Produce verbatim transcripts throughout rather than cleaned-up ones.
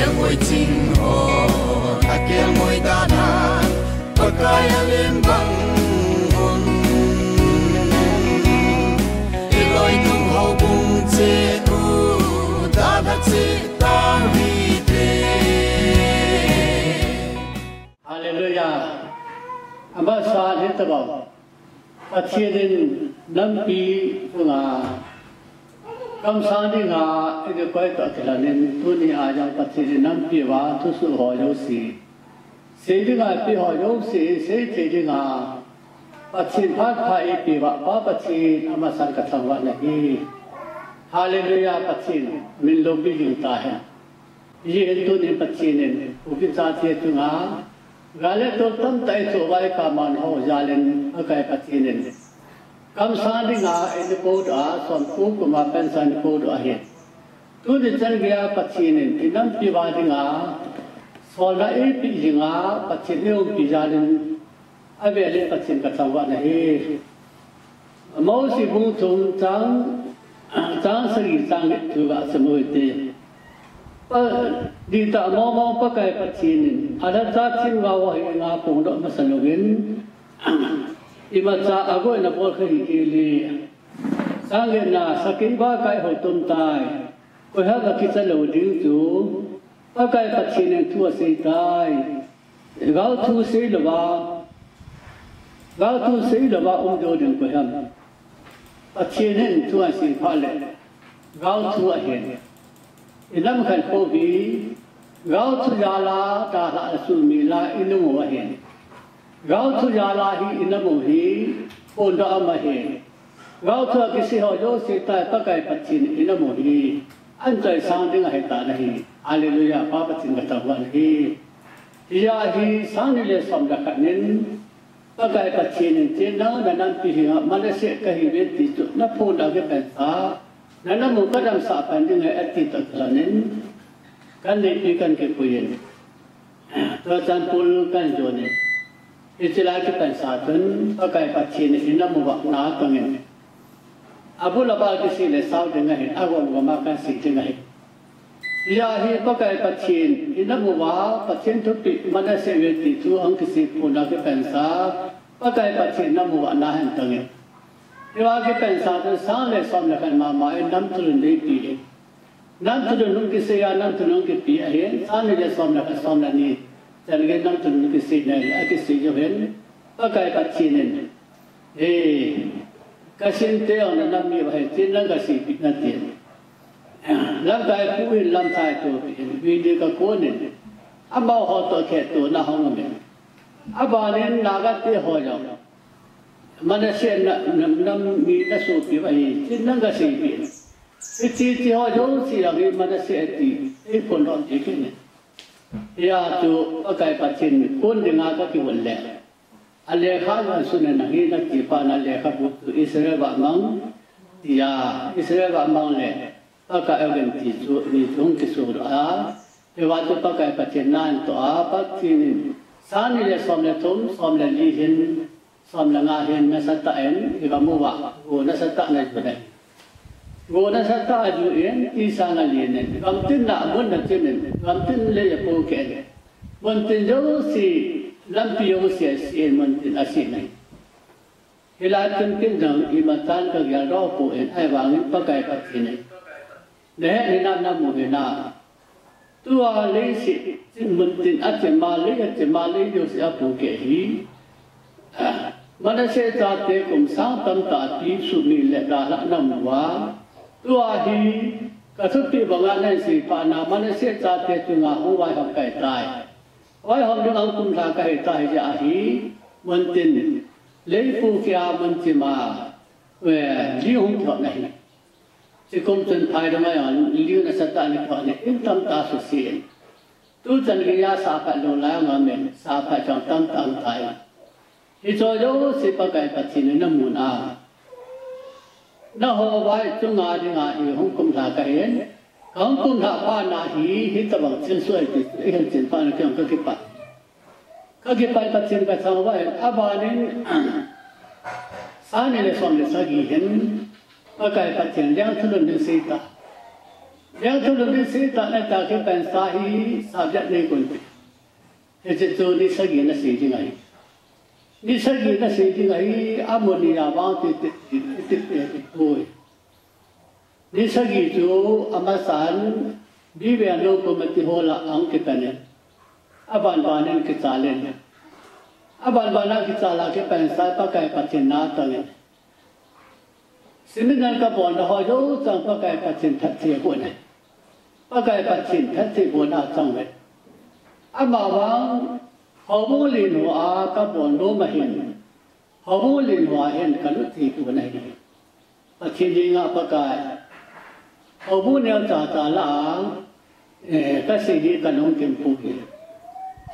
Ngoi ching ho, a kel ngoi dan a, Pakai a len bang un. I loi tung ho bung che u, dan a che ta vi te. Hallelujah. Amasa hin tabang. Pathen in nampi chunga kamsang dinga eikoi toh kilhonin tuni a jong Pathen in nampi uva thusoh ho jouse, sei dinga eipeh ho jouse, sei thei dinga Pathen phat pha eipeh uva Pa Pathen amasang kathangvah nahi. Hallelujah, Pathen min loupi jing tahen. Hijeh hin tunin Pathen in Kuki chate chunga gal le tol tamtah eitoh uva eipamang ho jal in Pakai Pathen in kamsang dinga eina poudoh a, somko kum a pansan eina poudoh ahi. Tuni chan geiya Pathen in inampi uva dinga solna eipeh jinga Pathen in eiumpi jal in avel in Pathen kathangvah nahi. Mose bung thum chang, chang sagi chang get thu ga sim u hite. Pa, dihtah mong mong Pakai Pathen in alhacha themgao ho henga phongdoh masa louvin, imacha agoina bol kha hikei le. Chang getna, sakeng ba kai ho tum tai. Koiham akicha lou ding chu Pakai Pathen in thu asei tai. Gaothu seilouva, gaothu seilouva um jou ding koiham. Pathen in thu asei phat le gaothu ahin. Inam khankho hi gaothu jal a dalhah a sumil a inung u ahin. Gaothu jal a hi inam u hi phondoh a um ahi. Gaothu a kisei ho jouse tah Pakai Pathen in inam u hi ahin choisang ding ahitan ahi. Hallelujah, Pa Pathen kathangvah nahi. Hijeh a hi sang ni le som le khat nin Pakai Pathen in, "Chenna nanampi hi Manasseh kahiuve," ti chu naphon a kipansa, nanam u kadamsah pan ding ahi ati toh kilhonin, kan neipi kan kipui in, Churachandpur kan jon in, hiche lai kipansa chun Pakai Pathen in inam uva na atong in, abul abal kisei le sao ding ahin, agom gom a kan sei ding ahi. Hijeh a hi Pakai Pathen inam uva, Pathen thupeh Manasseh ve ti thu ahung kisei phon a kipansa, Pakai Pathen nam uva na ahin tong in. Hiva kipansa chun sang le som le khat mama in nam thulhun eipe in. Nam thulhun hung kisei a, nam thulhun hung kipe ahin, sang ni le som le khat, som le ni chan gei nam thulhun kisei na le akisei jou hin, Pakai Pathen in, "He, kasinte jong nanam mi uva hi, chenna kaseipeh in," atin. Lamkai pu hin lamkai toh pi hin, video kakon in, amaho toh khetona hung um in. Abanin Naga te ho jong, Manasseh na, na, nam mi nasopi uva hi, chenna kaseipeh in. Hiche, hiche ho jouse jong hi Manasseh ati, eiphondoh ding ahi. Hijeh chun Pakai Pathen kon dinga kakivon le, alekha jong sun in, nang hi nati pa na lekhabu chu Israel Vahmang tia, Israel Vahmang le Pakai Ogin ti chu ni chu hung kisodoh a. Hiva chu Pakai Pathen na ahin toh a, Pathen in sang ni le som le thum, som le li hin, som le nga hin nasatah in igam uva, go nasatah in ajui in ahi. Go nasatah ajui in, tisa in alen in, gamtin na mun na chin in, gamtin lei apohkeh in, muntin jouse, lampi jouse ase in, muntin ase in ahi. Hilai chun ken jong imatah in kagel doh poi, ahivangin Pakai Pathen in nahet hinam namu hinam. Tua leiset, muntin achima lei, achima lei jouse apohkeh hi, Manasseh chate kum sang tamtah pi sumil le dalhah namu a. Tua hi kathupeh banga nahin seiphat na, Manasseh chate chunga hung vaihom kahitai. Vaihom ding ahung kumlha kahitai, hijeh a hi muntin lei pohkeh a muntin ma, eh, li hung kihot na hi. Chukum chun phai dong a jong li nasatah in kihot in, in tamtah suse in. Tuchan geiya sa phat lou lai angam in, sa phat jong tamtah ahitai. Hiche jouse Pakai Pathen in namu na, naho vai chunga dinga hi hung kumlha kahin, kahung kumlha phat na hi, hitobang thilsoh ahi ti, eihin chen phat na kei jong kakipah. Kakipah in Pathen kathangvah in, abanin, sang ni le som le sagi hin, Pakai Pathen leng thulhun hin seita. Lengthulun in seitah na ta kipansa hi subject nei kon ti. Hiche chu ni sagi na sei ding ahi. Ni sagi na sei ding ahi, amun ni a vang ti ti ti ti ti ti poi. Ni sagi chu amasan, Bible no committee hall a hung kipan in, aban ban in kichal in, aban ban a kichal a kipansa Pakai Pathen na tang in. Seminar ka bolna ho jouse Pakai Pathen phatthei aboh in. Pakai Pathen phatthei abohna chang uve. Amavang houbung len ho a ka bol nom ahin, houbung len ho a hin ka lut thei pon ahi. Pathen henga Pakai, houbung neocha cha lah a, eh, ka sei hi ka lungthim pu hi.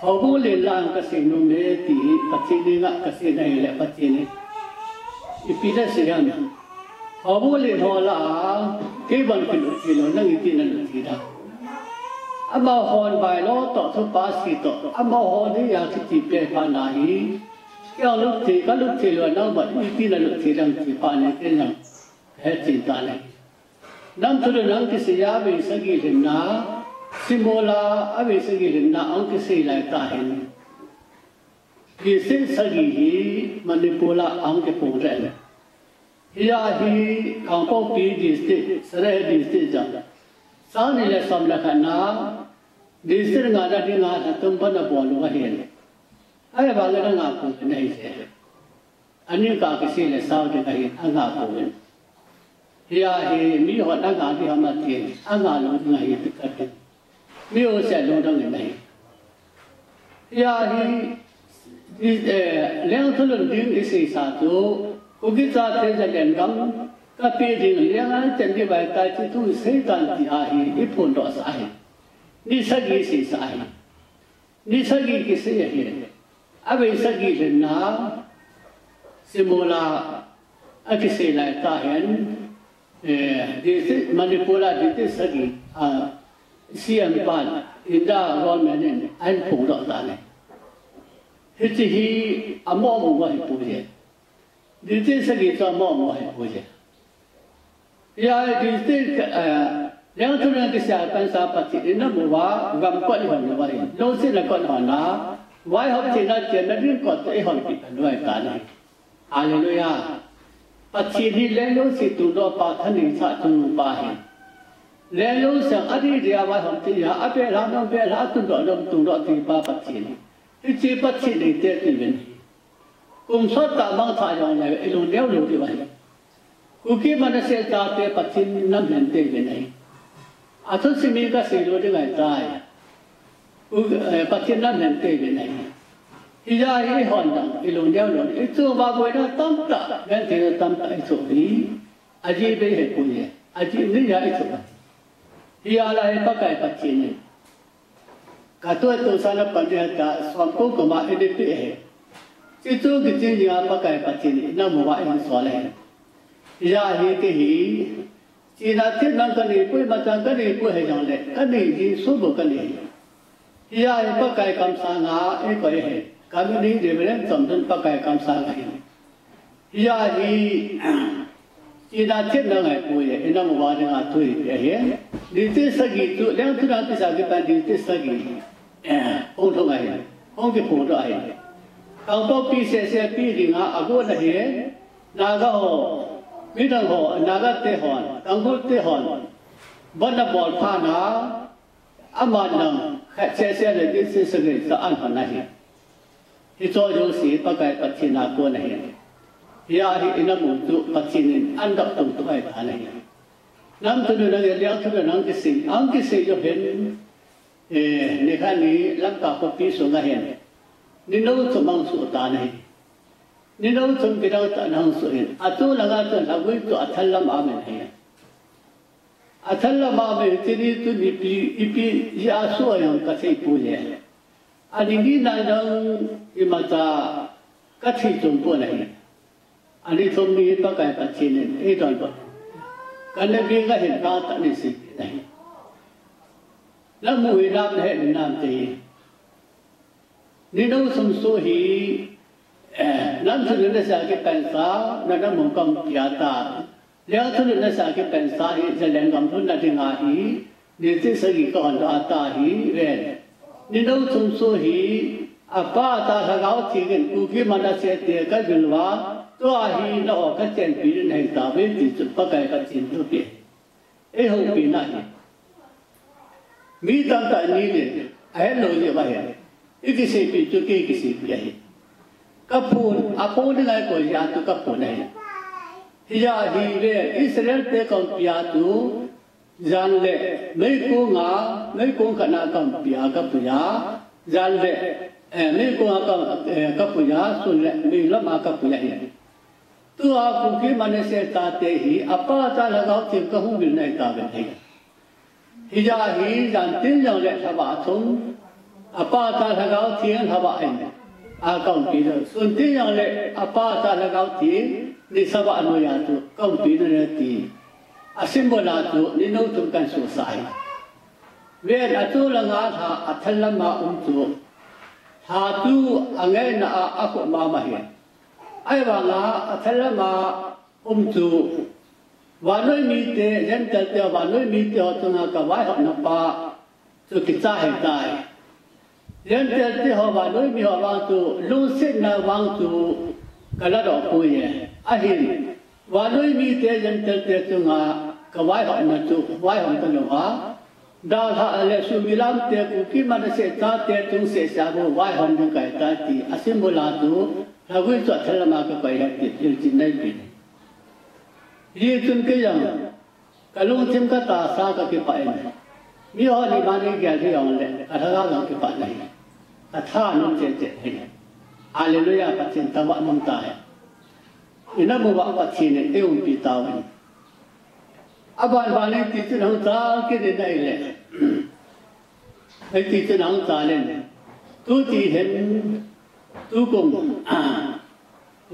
Houbung len lah a ka sei nom e ti hi Pathen henga ka sei na hile Pathen in ipi na sei ham. Houbung len ho lah a, kei vang kilut thei lou, nang iti na lut thei da. Amahon bailo toh, thupha sei toh, amaho dia kiti pe pha na hi. Kei lut thei, ka lut thei lou, nangma ipi na lut thei ding ti pha ne, kei nang he chin ta ne. Nam thulun hung kisei a vei sagi lhinna, Simol a vei sagi lhinna hung kisei lai tah hin. District sagi hi Manipur a hung kiphong lheh in. Hia hi Kangpokpi District, Sarahe District jong, sang ni le som le khat na, District nga na dinga lhatum ban abol u ahin. Ahivang le na nga pouvin ahi je. Ani ka kisei le sao ding ahin, anga pouvin. Hia hi mihon anga ding ham atin, anga lou ding ahi ti kati. Mi ho se lungdong in ahi. Hia hi, i, eh, Lengthulun ding i seisa chu, Kuki chate Zalengam ka pe ding, Leng a ten di vai tai ti thu sei tan ti ahi, i phondoh sa ahi. Ni sagi seisa ahi. Ni sagi kisei ahi. Avei sagi lhinna, Simol a akisei lai tah hin, eh, district, Manipur a district sagi, ah, C M pan, India government in ahin phongdoh tan ahi. Hiche hi amo mo ahi poi. District sagi chu amo mo ahi poi. Hia district, eh, Lengthulun kisei a pansa Pathen in namu uva, gam kot i hon uva hi. Lungset na kot hon a, vaihom thina chenna ding kot i honpi lou ahi tan ahi. Hallelujah. Pathen hi lenglungset tungdoh pa, thaneisah tungdoh pa ahi. Lenglungset a didi a vaihom thei a, abelha nom belha, atundoh nom tundoh thei pa Pathen. Hiche Pathen i tet uvin. Kum sot tah mangthah jongle, i lung neo lou diu ahi. Kuki Manasseh chate Pathen in na lhen tei uvin ahi. Athusim hi ka sei lou ding ahitai. Ku-, eh, Pathen in na lhen tei uvin ahi. Hijeh a hi i hon dang, i lung neo lou. I chung uva boina tamtah, gentheina tamtah i thoh hi. Ajeh bei ahi poi. Ajeh ni a i thoh. Hijeh a hi Pakai Pathen in. Ka tuah tohsa na pan ding ta, som ko koma i ding pi ahi. Hichu kiching jing a Pakai Pathen in namu uva eihin sol ahi. Hijeh a hi kei hi, chena themna ka nei poi, machang ka nei poi hijongle, ka nei ji sum bou ka nei. Hijeh a hi Pakai kamsang a eikoi ahi. Ka min hi Reverend Chomdon Pakai kamsang ahi. Hijeh a hi, chena themna ngai poi, i namu uva dinga thu ipi ahi. District sagi chu, Lengthulun kisei a kipat district sagi, eh, hung lhung ahi, hung kiphongdoh ahi. Kangpokpi sese pi dinga agon ahi, Naga ho, midang ho, Naga te hon, Tangkhul te hon, ban abol phat na, aman dang, khat sese le district sagi chu ahin hon ahi. Hicho jouse Pakai Pathen a kon ahi. Hijeh a hi i namu chu Pathen in ahin dap tung tung ahi tan ahi. Nam thulun a, Lengthulun a hung kisei, hung kisei jo hin, eh, nikhat ni Lamka khopi sunga hin, ni nou thum ahung soh tan ahi. Ni nou thum kidang tah in ahung soh in. Achu langa chun lhagui chu athal lam a um in ahi. Athal lam a um in, chuni chun ipi, ipi jeh a soh jong ka thei poi. Ani ni na jong imacha ka thei chom pon ahi. Ani thum ni Pakai Pathen in eidonbut. Ka na bing ahin ka tah ni sei ahi. Na mu hinam, na het hinam ti. Ni nou thum soh hi, eh, Nam thulun nasei a kipansa, na namu kam pia ta. Leng thulun nasei a kipansa hi, Zalengam lhunna dinga hi, Ni ti sagi ka hon da ta hi ven. Ni no chum su hi, apa ta lhagao thing in Kuki Manasseh te ka vil va, tua hi na o ka chen pi rin hei ta ve ti chu Pakai ka chin tu pi. Ei ho pi na hi. Mi tam ta ni le, a het lo le va he. I ki sei pi chu ki ki sei pi a hi. Ka phun, a phun ni ngai ko ya tu ka phun a hi. Hi ya hi ve, Israel te ka pi a tu, Jan le, meikong a, meikong khat na ka pia ka puya, jan le, eh, meikong a ka, eh, ka puya, sun le, meilam a ka puya hi. Tua Kuki Manasseh tate hi, apa ta lhagao thing ka hung vil nai ta ve hi. Hi ja hi, jan tin jong le thaba thum, apa ta lhagao thing thaba in. A ka umpi lo. Sun tin jong le, apa ta lhagao thing, ni saba no ya tu, ka umpi lo ne ti. A symbol a chu ni no thum kan su sa hi. Ven a chu langa lha a thal lama um chu. Lha chu a ngaina a a khu mama hi. Ai vanga a thal lama um chu. Vanoi mite, Gentile te vanoi mite ho chunga ka vaihopna pa chu kicha hi tai. Gentile te ho vanoi mi ho vang chu lungsetna vang chu ka la doh poi e. Ahin, vanoi mite Gentile te chunga ka vaihopna chu vaihom ta lou a. Dalha le Sumilam te Kuki Manasseh tate chung seh sia bu vaihom ding kai ta ti a symbol a chu lhagui chu a thal lama ka koi ha ti thil chin nai pi. Hi chun kei jong ka lungthim ka tahsa ka kipah in. Mi ho ni mani gel hi jong le, ka lhagao jong kipah nahi. Ka tha nung che che hi. Hallelujah, Pathen thangvah nung ta hi. Ina mu vah Pathen in ei umpi tauvin. Aban ban in ti chun hung chal kit in ahile. Ei ti chun hung chal in. Tu ti hin, tu kum,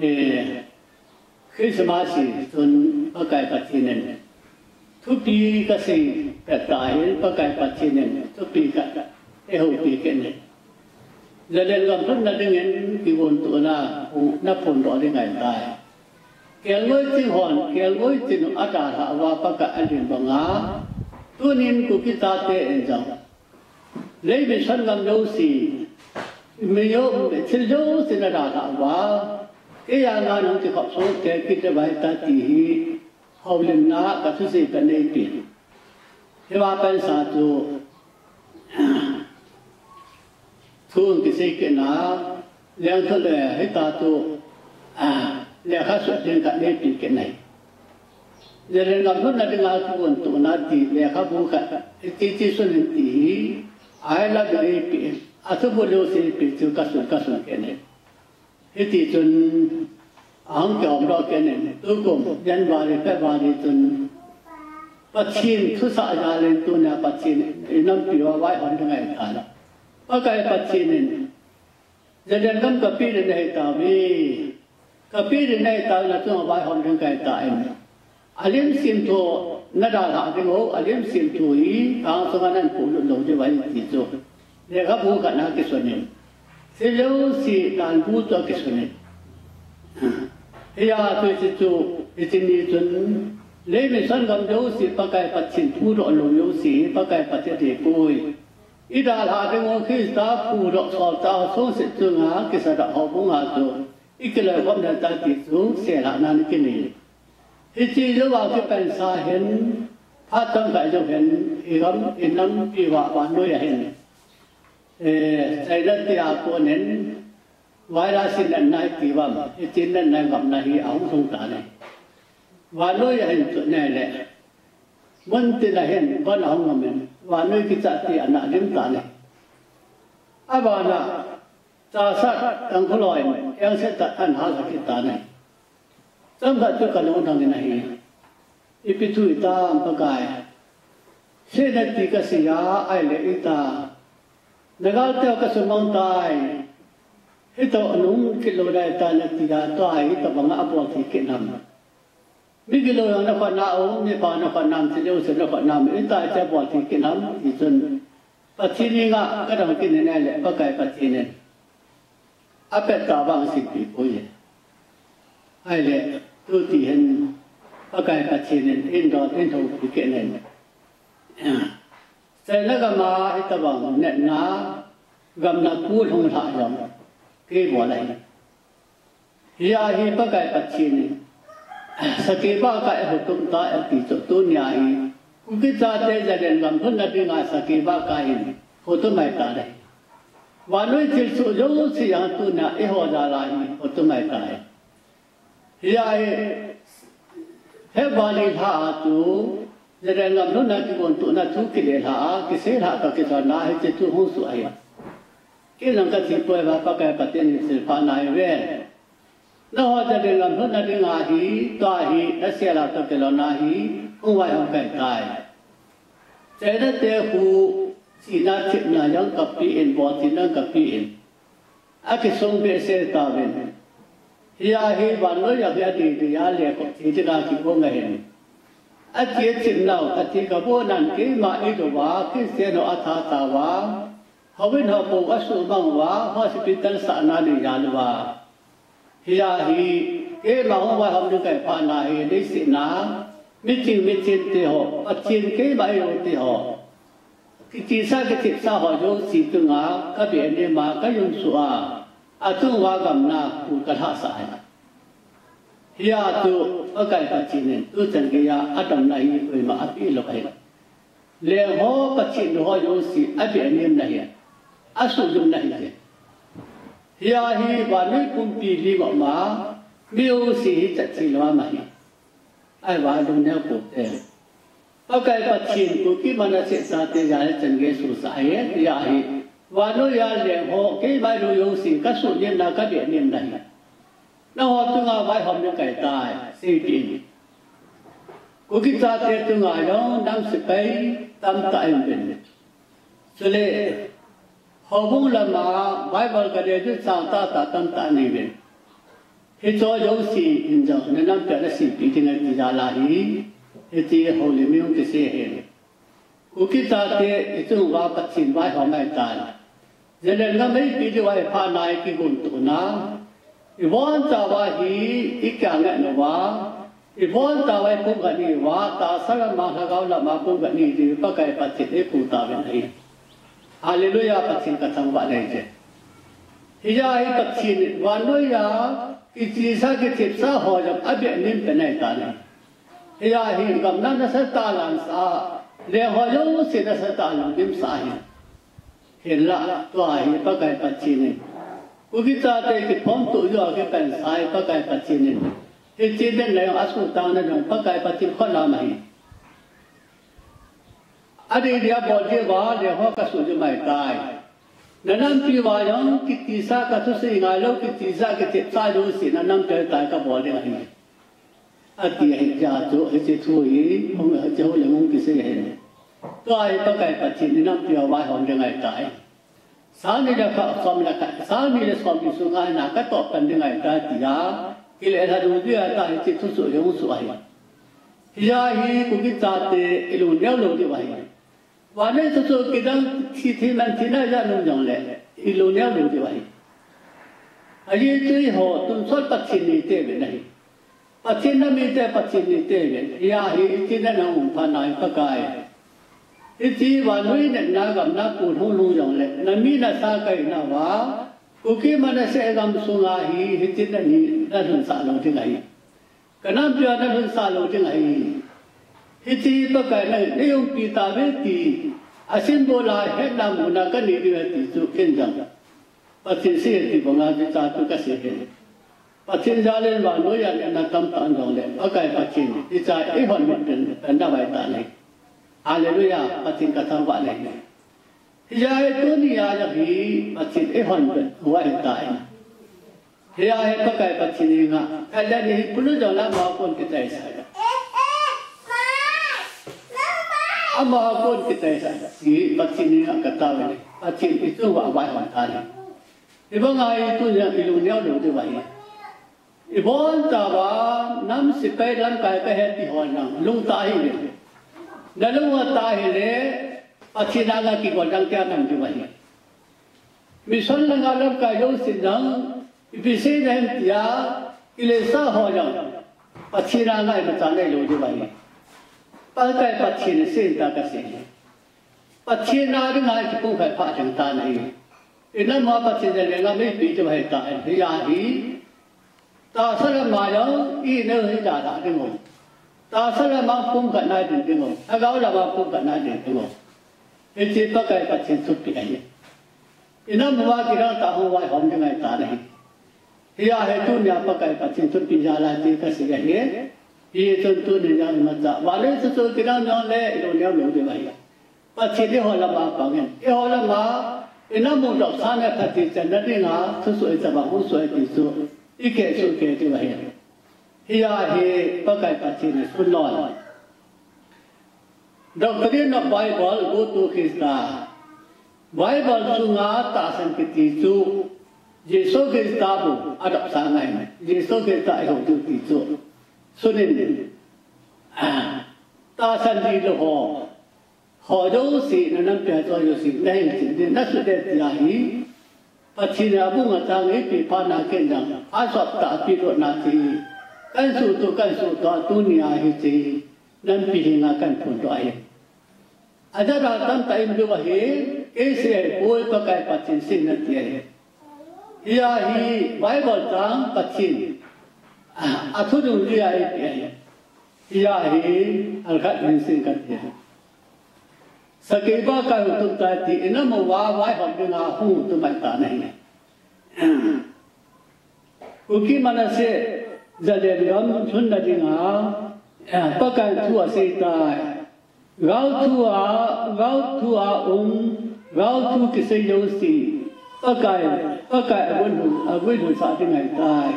eh, Christmas hi chun Pakai Pathen in thupi ka sei pet ta hin Pakai Pathen in thupi ka ei houpi kit in. Zalen gam lhunna dingin kigon tuna na phondoh ding ahi tai. Kelngoi ching hon, kelngoi ching a dalha uva Pakai a lim banga, tunin Kuki tate in jong Lei mission gam jouse, mi jo, thil jouse na dalha uva, kei a nga nung ti khop sung te kit le vai ta ti hi, houlimna ka thusei ka nei pi. Hiva pansa chu, thu kisei kit na, leng thu le, hita chu, a, lekha sut ding ka nei pi kit nai. Zalen gam lhunna dinga kigon tuna ti lekhabu khat, hiti ti sun in ti hi, ahi la ding ei pi, a thubu lou se pi chu ka sun, ka sun kit in. Hiti chun, ahung kihom doh kit in, tukum, January, February chun, Pathen thusah jal in tunia Pathen in nampi uva vaihom ding ahi tai. Pakai Pathen in, Zalen gam ka pi ding ahi tauve. Ka pi ding ahi tauve, na chunga vaihom ding kahi tai. A lim sim thu na dalha ding u, a lim sim thu hi, ka hang sunga nan puilut lou diu ahi ti chu. Lekhabu khat na kisun in. Thil jouse dan bu chu kisun in. Hia chu chu chu, hiche ni chun, lei mission gam jouse, Pakai Pathen phudoh lou jouse, Pakai Pathen dei poi. I dalha ding u Christa phudoh solchah ho chonset chunga kisadoh houbung a chu i kiloikhom ding tai ti chu seilhahna i kinei. Hiche jouva kipansa hin, phat chomkhat jou hin, i gam, i nampi uva vannoi a hin, eh, China te a konin, virus in natna i ti uvam, hiche natna i ngapna hi ahung lhung tan ahi. Vannoi a hin chu nile. Muntin a hin, van ahung ngam in, vannoi kichat ti ana lim tan ahi. Abana, chasat, tangkhul ho in, engse tah in ana hal kit tan ahi. Chomkhat chu ka lung dang in ahi. Ipi thu itam Pakai. Seina ti ka sei a, ahile ita. Na galte ho ka sumang tai. Hitoh nung kit lou ding ahi tai nati a, tua hi itobang a bol thei kit ham. Migilou jong na khut na um, mipa na khut na um, thil jouse na khut na um, ita cha bol thei kit ham, ti chun. Pathen henga ka dong kit in ahile, Pakai Pathen in. Apet tah vang seipi poi. Ahile, tuti hin, Pakai Pathen in, eidon, eihoupi kit in. China gam a hitabang natna, gamna pu lhung lha jong kei bol ahi. Hia hi Pakai Pathen in sakhi ba kai hutum ta ati chu tunia hi Kuki chate Zalen gam lhunna dinga sakhi ba kai hin hutum mai ta le. Vannoi thil soh jouse jong tunia eiho jal a hi hutum mai ta le. Hia hi he vali lha a chu Zalen gam lhunna kigon tuhna thu kile lha a, kisei lha toh kilhonna hi chu thu hung soh ahi. Kei jong ka thipoi va Pakai Pathen in thilpha nai ve. Nangho Zalen gam lhunna dinga hi, tua hi, nasel a toh kilhonna hi, hung vaihom kai tai. China te khu, sihna thepna jong kapen, bolchetna jong kapen. Akisung behseh tauvin. Hia hi vannoi a hi adei dei a lekhoh thei dinga kigong ahin. Athi thepnau, athi kabon nan keima ilouva, Christian ho atha tauva. Houin ho pou asumang uva, hospital sahna nei jal uva. Hia hi, keima hung vaihom ding kai phat na hi, leiset a miching michen te ho, Pathen keima eilou te ho, kitisa kithepsa ho jouse chunga kabeh nem a, kayum suh a, achung uva gamna pu kalhahsah ahi. Hia chu Pakai Pathen in tuchan geiya adamna hi koima apeh lou ahi. Lengho Pathen ho jouse abeh nemna hi, asuhjumna hi. Hia hi vannoi pumpi lingom a mi jouse hi chatthei lou ahi. Ahivangin lungneo pou te. Pakai Pathen Kuki Manasseh chate jal a chan gei suhsah ahi, hia hi. Vannoi a lengho keima eilou jouse kasuhnemna, kabeh nemna hi. Nangho chunga vaihom ding kai tai, seipeh in. Kuki chate chunga jong nam sepai tamtah aum uvin. Chule, houbung lama Bible kale ding chang tahtah tamtah nei uvin. Hicheho jouse in jong nanampi a naseipeh ding ahi ti jal a hi, hiche houlim in hung kisei ahi. Kuki chate ichung uva Pathen vaihom ahitai. Zalen gam eipe diu ahi phat na hi kigon tuhna, ibonchauva hi ikah ngat uva, ibonchauva ipumkhat ni uva, tahsa lama lhagao lama pumkhat ni diu Pakai Pathen in eikou tauvin ahi. Hallelujah, Pathen kathangvah nahi e. Hia hi Pathen in vannoi a kitisa kithepsa ho jong abeh nem pen ahitai. Hia hi gamna nasatah a alamsah a, lengho jouse nasatah a alungnemsah ahi. Hinlah, tua hi Pakai Pathen in, Kuki chate kiphongtoh jou a kipansa hi Pakai Pathen in, hiche natna jong asuhtahna jong Pakai Pathen khut a um ahi. Adei dei a bol diuva lengho kasuhjum ahitai. Nanampi uva jong kitisa kathusei ngailou, kitisa kithepsa jouse nanampi a tai kabol ding ahi, ati ahi. Hijeh chun hiche thu hi hung, hiche houlim hung kisei ahi. Tua hi Pakai Pathen in nampi uva vaihom ding ahitai. Sang ni le khat, som le khat, sang ni le somni sunga hina katoh pan ding ahitai tia kilelha lou ding ahitai, hiche thusoh hi hung soh ahi. Hia hi Kuki chate ilungneo lou diu ahi. Vannoi thusoh kidang thi, thi man thina ijat um jongle ilungneo lou diu ahi. Ajeh chu eiho tonsot Pathen mite ihiuvin ahi. Pathen namite, Pathen mite ihiuvin. Hia hi hiche natna hung phat na hi Pakai, hiche vannoi natna gamna pu lhung lhung jongle, nami nasa kahinauva, Kuki Manasseh gam sunga hi hiche natna hi nalhunsah lou ding ahi. Kanampi a nalhunsah lou ding ahi. Hiche hi Pakai in neiumpi tauve ti, asymbol a hetna muna kanei diu ahi ti chu ken jong Pathen sei ahi ti banga hiche chu kasei ahi. Pathen jal in vannoi a natna tamtah um jongle, Pakai Pathen in hiche eihon mit pen, pen navai tan ahi. Hallelujah, Pathen kathangvah nahi. Hijeh a hi tunia jong hi Pathen eihon pen u ahitai. Hia hi Pakai Pathen henga, khat le ni hi pulu jongle ama kon kitaisah. Ama kon kitaisah. Hi Pathen henga katao ahi. Pathen ichung uva vaihom tan ahi. Hibanga hi tunia ilungneo lou diu ahi. Ibonchauva nam sepai lamkai kahi ti ho jong lungtah hih in. Nalung atah hile, Pathen anga kigon dang tia nam diu ahi. Mission langa lamkai jousen jong, ipi seina ham tia kiletsah ho jong, Pathen anga imacha neilou diu ahi. Pakai Pathen in asei in tia kasei ahi. Pathen a dinga kipumkhat pha jeng tan ahi. Inam a Pathen in lenggam eipe chu ahi tan ahi. Hia hi tahsa lama jong inei u hi dalha ding u. Tahsa lama pumkhat na ding ding u. Lhagao lama pumkhat na ding ding u. Hiche Pakai Pathen thupeh ahi. Inam uva kidang tah hung vaihom ding ahi tan ahi. Hia hi tunia Pakai Pathen thupeh jal a ti kasei ahi. Hichun tuni jong imacha vale chu chu kidang jong le ilou neo lou ding ahi. Pathen eiho lama pang in, eiho lama inam u dopsang le phatthei channa dinga thusoh icha vang hung soh e ti chu ikeh soh kei diu ahi. Hia hi Pakai Pathen in sun lon. Doctrine of Bible, go to Christa. Bible chunga tahsan kiti chu Jesu Christa bou adopsang ahi. Jesu Christa eiho diu ti chu sun in, ah, tahsan ding lou ho, ho jouse, nanampi a cho jouse nahin chin ding, nasut ding tia hi Pathen in abung a chang eipeh phat na ken jong asot tah a pedoh na ti. Kahin suhtoh, kahin suhtoh a tunia hiche nampi henga kahin phondoh ahi. Ajat a tamtah in beu ahi, kei sei ahipoi, Pakai Pathen sei in ati ahi. Hia hi Bible chang Pathen, ah, athudung dia eipeh ahi. Hia hi alkhat in sei in kati ahi. Sakei Pakai hutum tai ti inam uva vaihom dinga hung tum ahi tan ahi. Kuki Manasseh Zalen gam lhunna dinga, eh, Pakai thu asei tai. Gaothu a, gaothu a um, gaothu kisei jouse, Pakai, Pakai aguilhun, aguilhun sah ding ahi tai.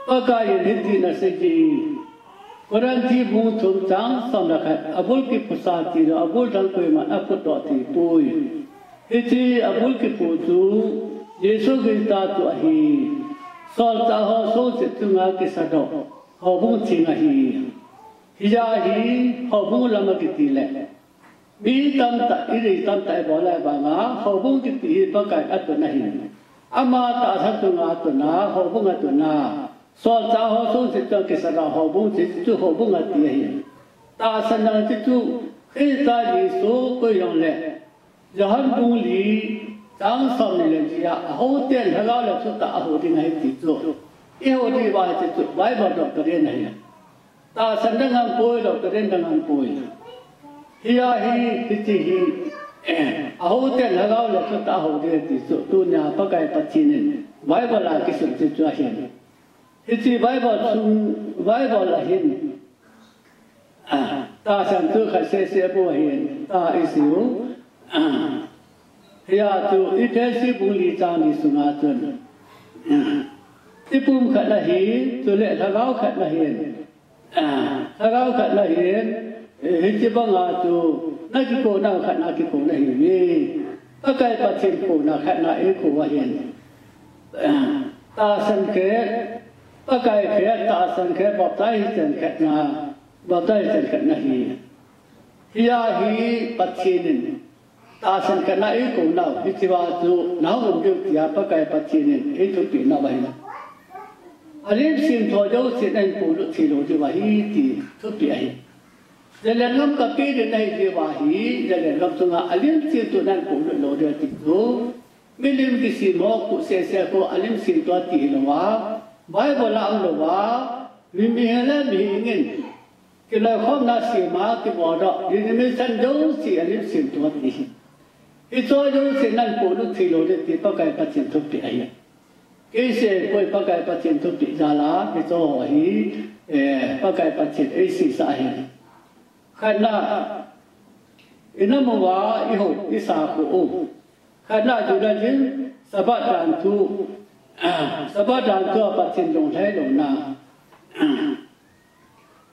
Pakai in hitin asei e, Korinthi bung thum chang som le khat, abul kipusa tilou, abul dang koiman aphutdoh thei poi. Hiche abul kipu chu Jesu Christa chu ahi. Solchah ho songset chunga kisadoh houbung theng ahi. Hijeh a hi houbung lam akiti le, mi tamtah, idei tamtah ibol a vanga, houbung kiti hi Pakai in atun ahi. Ama tahsa chunga atun a, houbung atun a. Solchah ho songset chunga kisadoh houbung chu, chu houbung ati ahi. Tahsan dang chu, chu Christa Jesu koi jong le, Johan bung li chang som ni le li a, ahou ten lhagao le thutah a hou ding ahi ti chu. Ihou diu va hiche chu Bible doctrine ahi. Tahsan dang aum poi, doctrine dang aum poi. Hia hi, hiche hi, eh, ahou ten lhagao le thutah a hou ding ahi ti chu. Tunia Pakai Pathen in Bible a kisun chu chu ahi. Hiche Bible chung, Bible a hin, ah, tahsan thu khat sese bou ahin, ta isei u. Ah, hia chu Ephesi bung li chang li sunga chun, ah, thipum khat ahi, chule lhagao khat ahin. Ah, lhagao khat ahin, eh, hiche banga chu, na kikou nau khat na kikou nahiuve. Pakai Pathen kouna khat na eikou ahin. Ah, tahsan khat, Pakai khat, tahsan khat, baptize chan khat na, baptize chan khat nahi. Hia hi Pathen in tahsan khat na eikou nau, hiche va chu nahung um diu tia Pakai Pathen in eithupeh nau ahi. Alim semtho jousen nahin polut thei lou diu ahi ti thupeh ahi. Zalen gam kapeh ding nahi jeh uva hi, Zalen gam chunga alim semtho nahin polut lou diu ti chu. Milim kisim ho khu sese khu alim semtho ati hilou a, Bible a umlou a, mi, mihing le mihing in kiloikhomna sem a kibol doh, denomination jouse alim semtho ati hi. Hicheho jouse nahin polut thei lou ding ti Pakai Pathen thupeh ahi. Kei sei poi, Pakai Pathen thupeh jal a, hicheho hi, eh, Pakai Pathen eiseisah ahi. Khatna, inam uva ihou, isakhu u. Khatna, Judaism, Sabbath danthu, Sabbath danthu a Pathen lunglhai louna.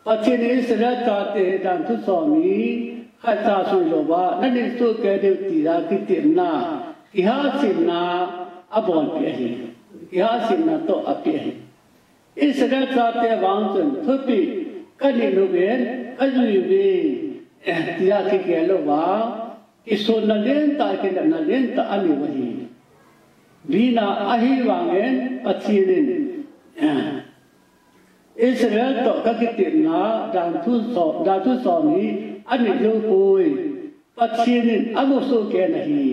Pathen in Israel chate danthu som hi khatcha sung louva, nanit sohkei diu tia kitepna, kihahsemna abolpeh ahi. Kihahsemna toh apeh ahi. Israel chate vang chun thupeh kanit uve, kajui uve, eh, tia kigel louva, kisonna lentah, kinepna lentah aneiu ahi. Bina ahivangin Pathen in, eh, Israel toh kakitepna danthu som, danthu som hi anit jou poi. Pathen in amusoh kei in ahi.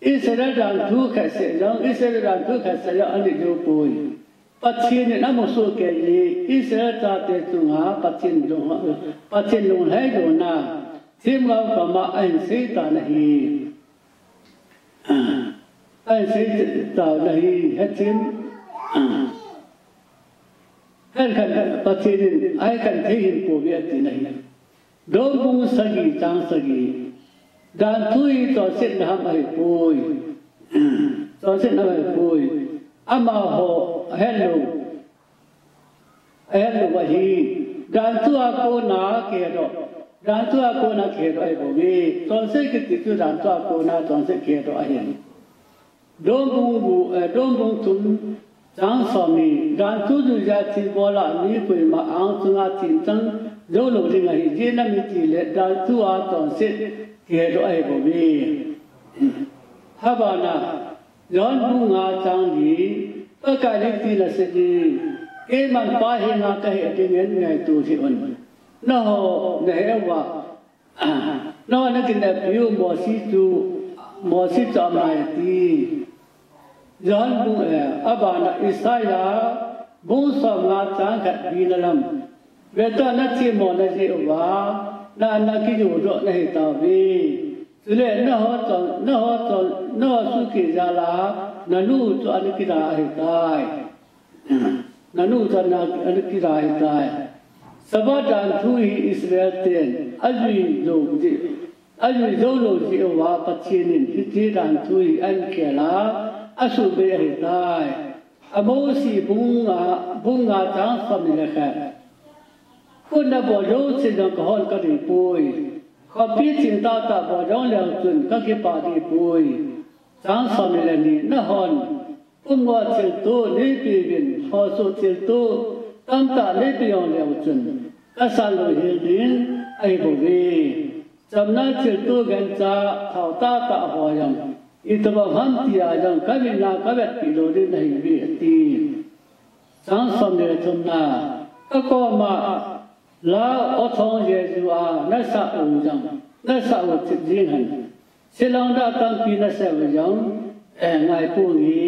Israel danthu khat seh jong, Israel danthu khat seh jong anit jou poi. Pathen in amusoh kei in Israel chate chunga Pathen lung, Pathen lunglhai louna themgao kama ahin sei tan ahi. Ahin sei tan ahi, hethem. Hethem Pathen in ahin kan thei hih pouve ati nahi. Rom bung sagi chang sagi. Danthu hi chonsetna ham ahipoi. Chonsetna ham ahipoi. Amaho ahet lou. Ahet lou ahi. Danthu a kona kihedoh. Danthu a kona kihedoh ahibouve. Chonset kiti chu danthu a kona chonset kihedoh ahin. Rom bung, eh, Rom bung thum chang somni, danthu juija thilbol a mi koima angsunga themchang jou lou ding ahi, ijeh inem itile danthu a chonset kihedoh ahibouve. Abana, John bung nga chang li, Pakaiyin tina asei e, Keiman Pa henga kahet dingin ngaito hih un. Nangho nahe uva, nangho nakineppiu Mosi chu, Mosi chu amai ati. John bung, eh, abana Isaiah bung somnga chang khat bina lam. Veta nathemmona jeh uva, na, nakijoudoh nahitauve. Chule nangho chon, nangho chon, nangho suhkeh jal a, nanu chu anakida ahitai. Nanu chu ana, anakida ahitai. Sabbath danthu hi Israel ten ajui jou jeh, ajui jou lou jeh uva Pathen in hiche danthu hi ahin khel a, asuhbei ahitai. Amos bung nga, bung nga chang somni le khat. Khut nabol jouse jong kahon kadei poi. Khopi ching tahtah bol jong leu chun kakipah deh poi. Chang somni le ni, nahon pumngo thilto neipeuvin, hosoh thilto tamtah neipeh jong leu chun, kasan louhel ding ahibouve. Chamna thilto gancha thao tahtah ho jong, itobang ham tia jong kamin a kavetpeh lou ding nahiuve ati. Chang somni le thumna, kakoma la othong jeju a nasah u jong, nasah u thip jing hen. Shillong a tampi nasah u jong, eh, ngaiponge,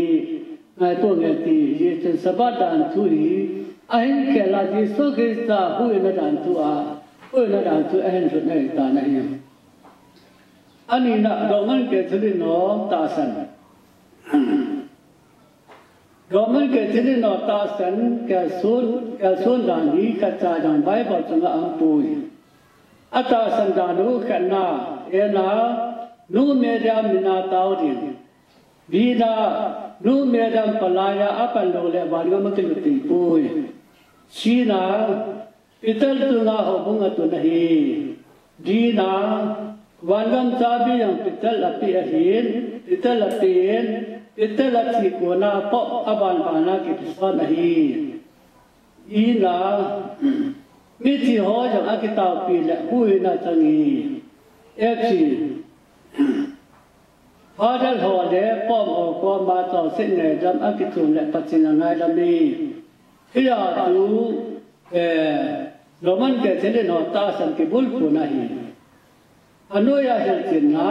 ngaiponge ati. Hijeh chun Sabbath danthu hi ahin khel a, Jesu Christa huhhingna danthu a, huhhingna danthu ahin lhutna ahitan ahi. Anina, Roman Catholic ho tahsan. Roman Catholic ho tahsan, kalson, kalson dan hi khatcha jong Bible chunga aumpoi. Atahsan dan u khatna, A na, Nu Mary a min a tao ding. B na, Nu Mary a palai a apan lou le vangam a kilut thei poi. C na, Peter chunga houbung atun ahi. D na, vangam chabi jong Peter a apeh ahin, Peter a apen, Peter a thi kona Pope a banban a kipesan ahi. E na, mithi ho jong akitaopi le huhhingna chang e. F, Father ho le Pope ho koma chonset ngaidam akithum le Pathen angaidam e. Hia chu, eh, Roman Catholic ho tahsan kibulpuna ahi. Anoiya hilchetna,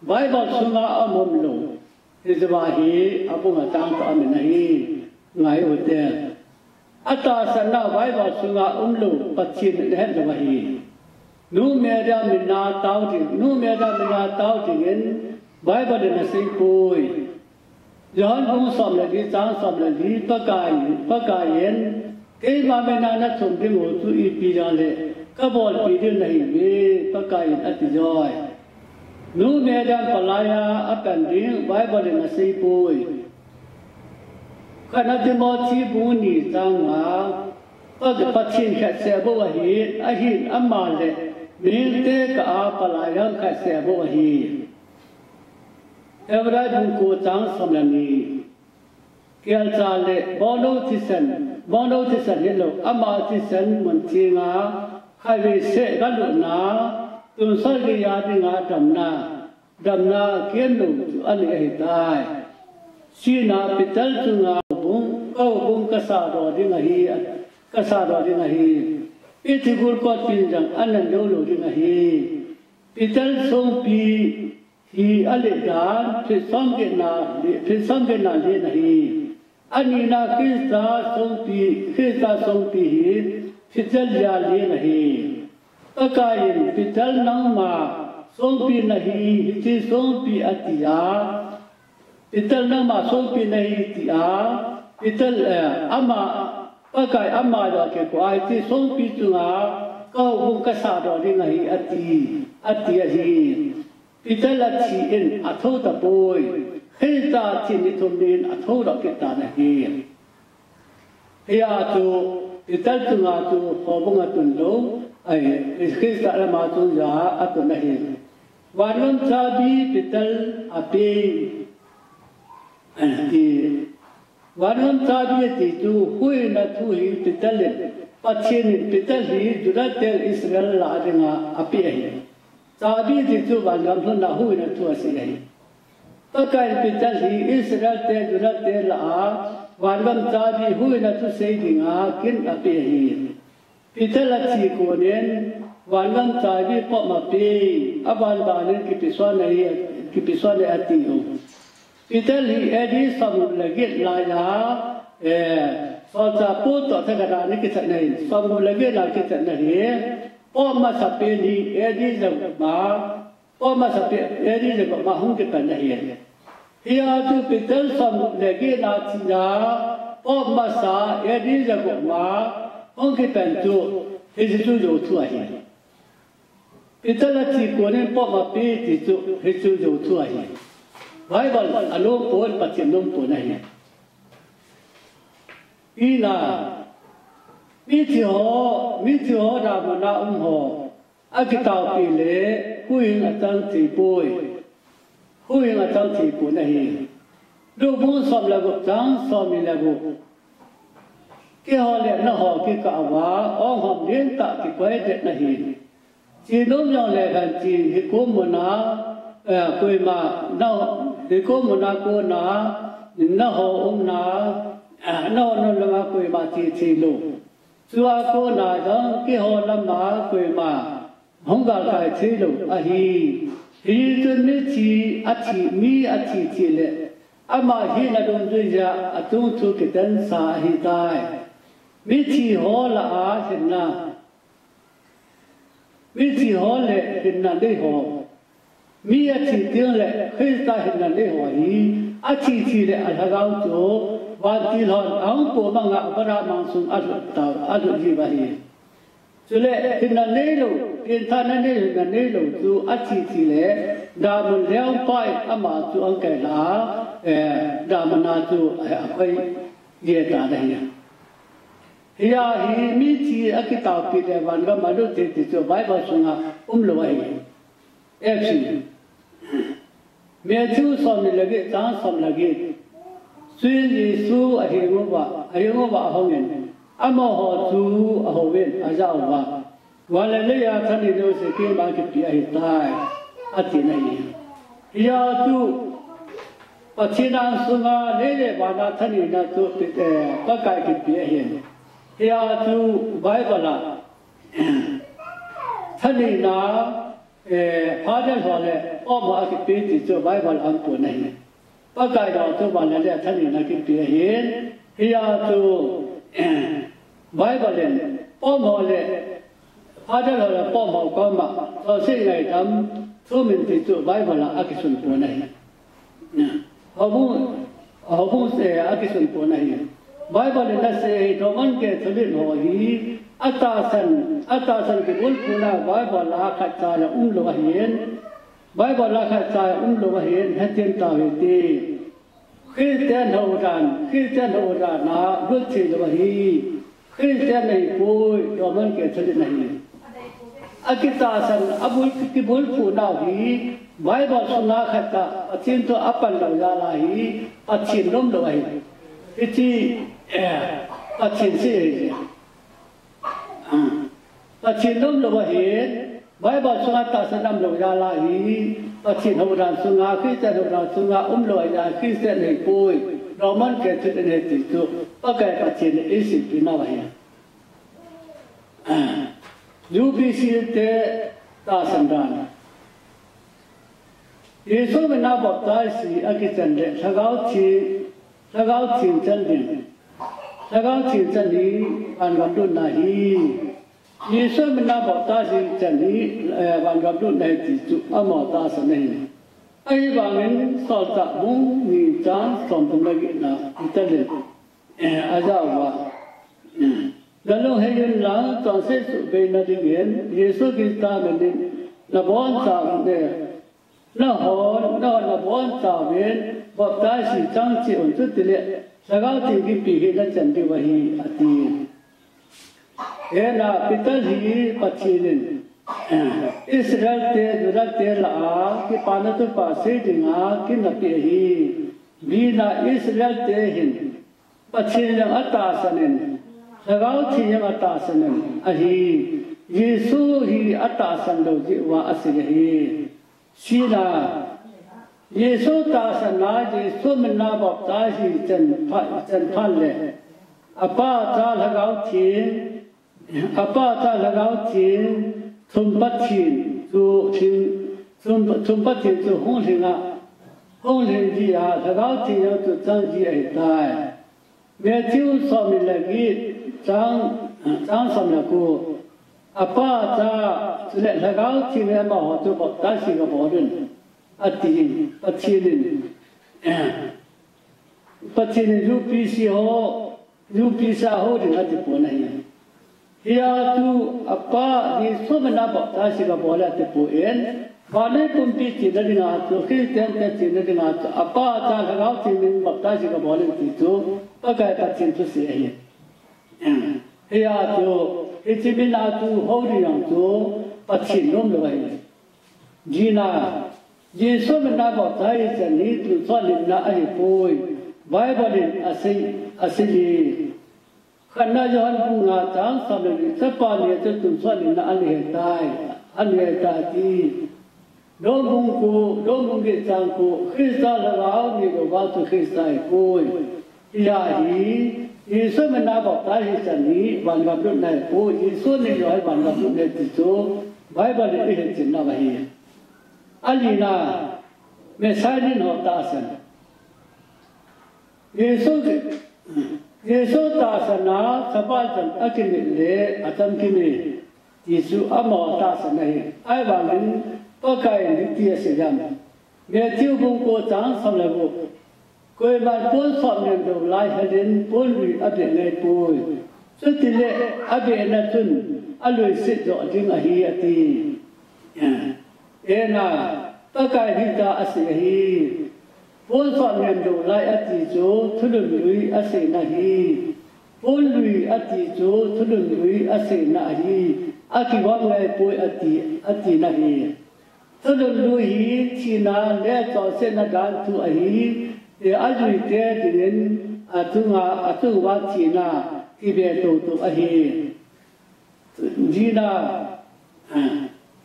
Bible sunga aum lou. Hijeh a hi, abung a chang toh amin ahi. Ngai ute. Atahsanna Bible sunga umlou, Pathen in ahet lou ahi. Nu Mary a min a tao ding, Nu Mary a min a tao dingin Bible in asei poi. John bung som le li chang som le li, Pakai, Pakai in, keima min a nathum ding u chu ipi jong le kabolpeh ding nahiuve, Pakai in ati joi. Nu Mary a palai a apan ding Bible in asei poi. Khatna Timothy bung ni chang nga, Pa, Pathen khat seh bou ahi, ahin ama le mihemte kah a palai jong khat seh bou ahi. Hebrai bung ko chang som le ni. Kelcha le bongnou thisan, bongnou thisan hilou, ama thisan mun thenga khatvei seh galutna, tonsot geiya dinga damna, damna kemlou chu anei ahitai. C na, Peter chunga houbung, ka houbung kasadoh ding ahi, kasadoh ding ahi. Iti gul kot pin jang anan jou lou ding ahi. Peter songpi hi alet dan, phit som get na, phit som get na len ahi. Anina Christa songpi, Christa songpi hi phit jal ja len ahi. Pakaiyin Peter nangma songpi nahi, hiche songpi ati a. Peter nangma songpi nahi tia, Peter, eh, ama, Pakai ama lah kiko a, hiche songpi chunga, ka houbung kasah doh ding ahi, ati, ati ahi. Peter athi in athou tapoi. Christa thi ni thum nin athou doh kit tan ahi. Hia chu, Peter chunga chu houbung atun lou, ai, Christa lama chun ja atun ahi. Vangam chabi Peter ape, ti, vangam chabi ati chu huhhingna thu hi Peter le, Pathen in Peter hi Juda te Israel lah dinga ape ahi. Chabi ti chu vangam lhunna huhhingna thu asei ahi. Pakai Peter hi Israel te Juda te lah a, vangam chabi huhhingna thu sei dinga kin ape ahi. Peter athi konin, vangam chabi pom ape, aban banin kipesuan ahi, kipesuan ahi ati u. Peter hi A D somgup le get laiya, eh, solchah pu toh thakhat a ana kichat ahi, somgup le get a kichat ahi, pom masa pen hi A D jagup ma, pom masa pen A D jagup ma hung kipan ahi. Hia chu Peter somgup le get a thi a, pom masa A D jagup ma hung kipan chu, hiche chu jou thu ahi. Peter athi konin pom ape ti chu, hiche chu jou thu ahi. Bible alom pon, Pathen nom pon ahi. Ina, mithi ho, mithi ho damun a um ho, akitaopi le, huhhing achang thei poi. Huhhing achang thei pon ahi. Luke bung som le gup chang som ni le gup. Keiho le nangho kikah uva, ong hom lentah kikoi det nahi. Chenom jong le khan che, hikom muna, eh, koima, na, hikom muna kona, nangho umna, eh, nangho nom lama koima che thei lou. Chua kona jong keiho lama koima hung galkai thei lou ahi. Hichun mithi athi, mi athi thi le, ama hina dungjui a achung thu kitensa ahitai. Mithi ho lah a hinna, mithi ho le hinna nei ho, mi athi teng le Christa hinna nei ho hi, athi thi le alhagao chu vantil hon ahung pom banga Abraham angsung alhut tau, alhut jiu ahi. Chule hinna neilou, pengthahna neilou, hinna neilou chu athi thi le, damun lengpa in ama chu ahung kai la, eh, damun a chu, eh, akoi jeng tan ahi. Hia hi mithi akitaopi le vangam alut thei ti chu Bible sunga umlou ahi. F C. Matthew som ni le get chang som le get. Chuin Jesu aheng uva, aheng uva ahungin, amaho chu ahouvin, ajah uva, van le leiya thaneina jouse keima kipe ahitai, atin ahi. Hia chu Pathen angsunga lei le van a thaneina chu, eh, Pakai kipe ahin. Hia chu Bible a thaneina, eh, Father ho le pom ho akipe ti chu Bible a um pon ahi. Pakai ho chu van le lei a thaneina kipe ahin. Hia chu, eh, Bible in pom ho le Father ho le pom ho koma chonset ngaidam thumin ti chu Bible a akisun pon ahi. Houbung, houbung, eh, akisun pon ahi. Bible in asei, Roman Catholic ho hi, atahsan, atahsan kibulphuna Bible a khatcha jong umlou ahin. Bible a khatcha jong umlou ahin, hethem tau hite. Christian ho dan, Christian ho dan a lut thei lou ahi. Christian ahipoi, Roman Catholic ahi. Akitahsan, abul, kibulphu nau hi, Bible sunga khat tah, Pathen thu apan lou jal a hi, Pathen nom lou ahi. Hiche, eh, Pathen sei ahi. Ah. Pathen nom lou ahi, Bible sunga tahsan um lou jal a hi, Pathen hodan sunga, Christian hodan sunga um lou ahi, Christian ahipoi, Roman Catholic ahi ti chu, Pakai Pathen in eiseipeh nau ahi. U P C te tahsan dan. Jesu mina baptize hi akichan le Lhagao Theng, Lhagao Theng chan ding. Lhagao Theng chan hi vangam lutna ahi. Jesu mina baptize hi chan hi, eh, vangam lutna ahi ti chu amaho tahsan ahi. Ahivangin Solchah bung ni chang somthum le get na Peter in, eh, ajah uva, eh, nalunghei unlang, chonset suhbeina dingin Jesu Christa minin nabonchauvin, eh, nahon, nahon nabonchauvin baptize hi chang cheh un, chutile Lhagao Theng kipe hi nachan diu ahi, ati. Hena, Peter hi Pathen in, eh, Israel te, Juda te lah a kipana thupha sei dinga kin apeh ahi. Bina Israel te hin Pathen jong atahsan in, Lhagao Theng jong atahsan in ahi. Jesu hi atahsan lou jeh uva asei ahi. Sina, Jesu tahsan a, Jesu mina baptize hi chan phat, chan phat le, Apa, Cha, Lhagao Theng, Apa, Cha, Lhagao Theng, thum Pathen chu, thing, thum, thum Pathen chu hung lhing a, hung lhing ji a, Lhagao Theng jong chu chang ji ahitai. Matthew somni le get chang, chang som le ko. Apa, Cha, chule Lhagao Theng in amaho chu baptize gabol un, ati. Pathen in, Pathen in U P C ho, U P C a hou ding ati pon ahi. Hia chu Apa, Jesu mina baptize gabol e ati pon, vannoi pumpi chena dinga chu, Christian te chena dinga chu, Apa, Cha, Lhagao Theng min baptize gabol e ti chu, Pakai Pathen thusei ahi. Hia chu, hiche mina chu hou ding jong chu, Pathen nom lou ahi. Gina, Jesu mina baptize chan hi tonsot lhinna ahipoi, Bible in asei, asei e. Khatna Johan bung nga chang som le li, Chapa neiya chu tonsot lhinna ana hitai, ana hitai ati. Rom bung ko, Rom bung get chang ko, Christa Lhagao neilouva chu Christa ahipoi. Hia hi, Jesu mina baptize hi chan hi vangam lutna ahipoi, Jesu neilou hi vangam lutna ahi ti chu Bible in eihin chinna ahi. Alina, Messianic ho tahsan. Jesu, Jesu tahsan a Sabbath chan akinit le achamkim e ti chu amaho tahsan ahi. Ahivangin Pakai in hiti asei ham. Matthew bung ko chang som le gup. Koiman pon sot nem lou lai helin pon lui abeh ngai poi. Chutile abehna chun aluiset joh ding ahi ati. Ena, Pakai in hiti asei ahi. Pon sot nem lou lai ati chu thulhun lui aseina ahi. Pon lui ati chu thulhun lui aseina ahi. Akigom ngai poi ati, atina ahi. Thulhun lui hi thina le chonsetna dan thu ahi. E, aluite dingin achunga, achunguva thina kibe toutou ahi. Gina,